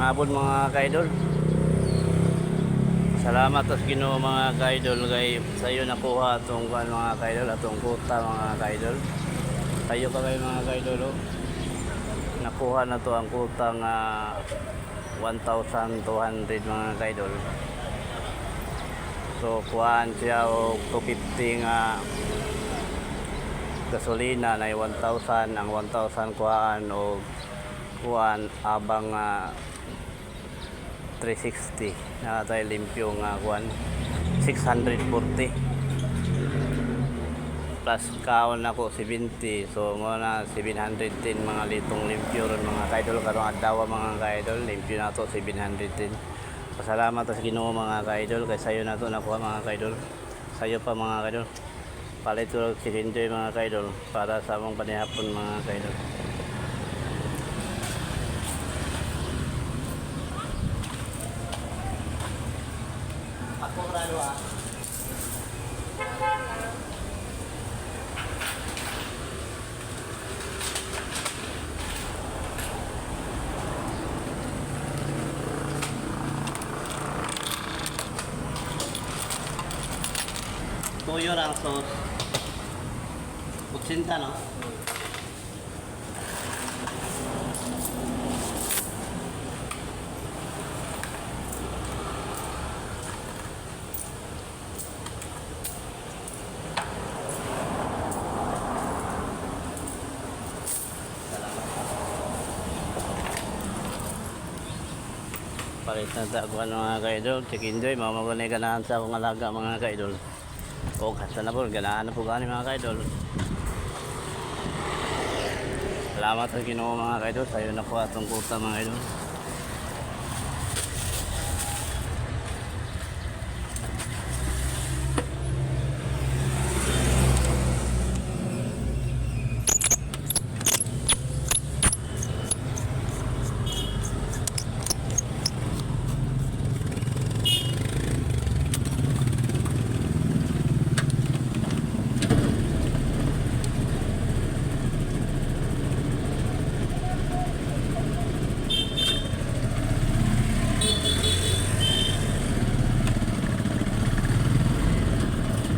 Hapon, mga kaidol. Salamat sa Ginoo, mga kaidol, kay sa iyo nakuha atong kuan, mga kaidol, atong kuta, mga kaidol. Tayo ka kayo, mga kaidol, oh. Nakuha na to ang kuta nga 1,200, mga kaidol. So kuhaan siya og 250 nga gasolina na 1,000, ang 1,000 kuhaan og kuhaan abang 360 na tayo limpyo nga kuan 640 plus kaon nako 70, so mo na 710 mga litong limpyo ron, mga kaidol, karong adlaw, mga kaidol. Limpyo na to 710. Pasalamat sa Ginoo, mga kaidol, kay sayo na to nakuha, mga kaidol. Sayo pa, mga kaidol. Palit ko si Enjoy, mga kaidol, para sa among panihapon, mga kaidol. Ako ralo ah. Toyo ra ang sauce. 80, no? Palit na sa ako mga kaidol. Chicken joy, mamagunay ganahan sa akong alaga, mga kaidol. O, hasta na po, ganahan na po gani, mga kaidol. Salamat sa Ginoo, mga kaidol. Sayo na po atong kuta, mga kaidol.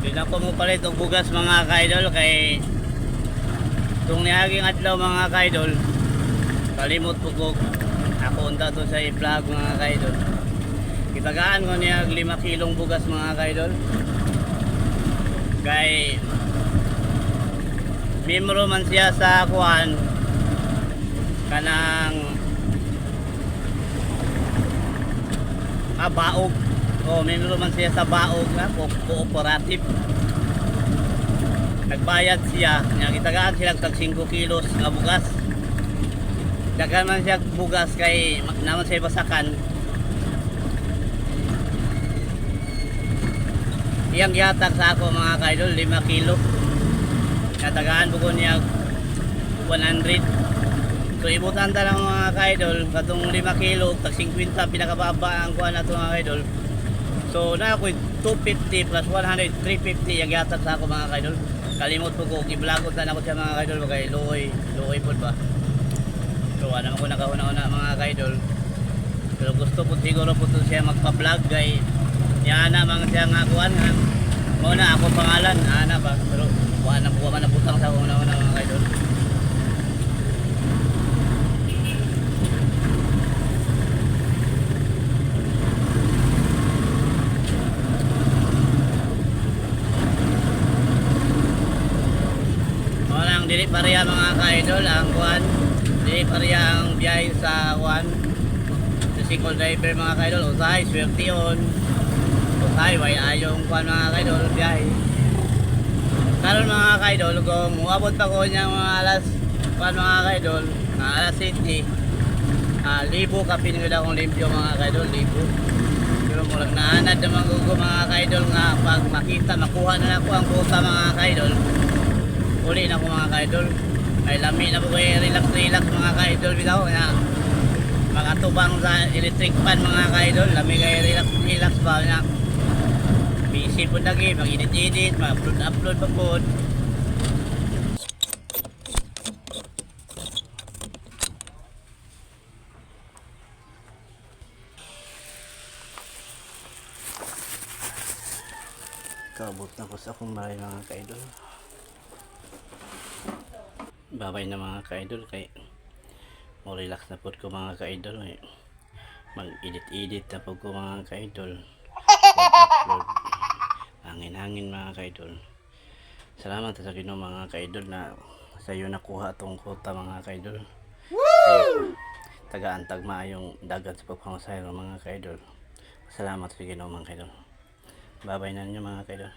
Hindi na ko mo palit og bugas, mga kaidol, kay tung niaging adlaw, mga kaidol, kalimot po ko ako unta to sa i-vlog, mga kaidol. Gitagaan ko niya og 5 kilong bugas, mga kaidol, kay membro man siya sa kuan kanang baog. Oh, membro man siya sa baog na cooperative. Nagbayad siya nya gitagaan sila tag 5 kilos nga bugas. Daghan man siya bugas kay naman siya basakan. Iyang gihatag sa ako, mga kaidol, 5 kilo. Natagaan po ko niya 100. So ibutan ta lang, mga kaidol, katong 5 kilo tag 50 pinakababa ang kuha nato, mga kaidol. So na ako 250 plus 100, 350 yung gihatag sa ako, mga kaidol. Kalimot po ko i-vlog ta na ko siya, mga kaidol, kay luoy, luoy pod ba. So wala man ko nakahuna-una, mga kaidol. Pero gusto po siguro po to siya magpa-vlog kay niya na mga siya nga kuan nga. Mao na ako pangalan, ana ba, pero wala na po man nabutang sa una-una, mga kaidol. Mao lang dili pareha, mga kaidol, ang kuan. Dili pareha ang biyahe sa kuan sa single driver, mga kaidol. Usahay swerte on. Usahay way ayong kuan, mga kaidol, biyahe. Karon, mga kaidol, kung muabot pa ko niya mga alas kuan, mga kaidol, mga alas 7, libo ka pinigil akong limpyo, mga kaidol, libo. Pero murag naanad naman ko, mga kaidol, nga pag makita makuha na ako ang kuta, mga kaidol. Uli na ko, mga kaidol. Ay lami na po kayo, relax relax, mga kaidol, bitaw na makatubang sa electric fan, mga kaidol. Lami kayo, relax relax ba na. Busy po lagi, mag-edit-edit, mag-upload upload pa po. Kaabot na ko sa akong balay, mga ka-idol. Babay na, mga ka-idol, kay mo relax na pod ko, mga ka-idol, eh. Mag-edit-edit na pod ko, mga ka-idol. Mag-upload. Hangin-hangin, mga ka-idol. Salamat sa Ginoo, mga ka-idol, na sa iyo nakuha atong quota, mga ka-idol. Woo! Tagaan tag maayong dagan sa pagpamasahe, mga ka-idol. Salamat sa Ginoo, mga ka-idol. Babay na ninyo, mga ka-idol.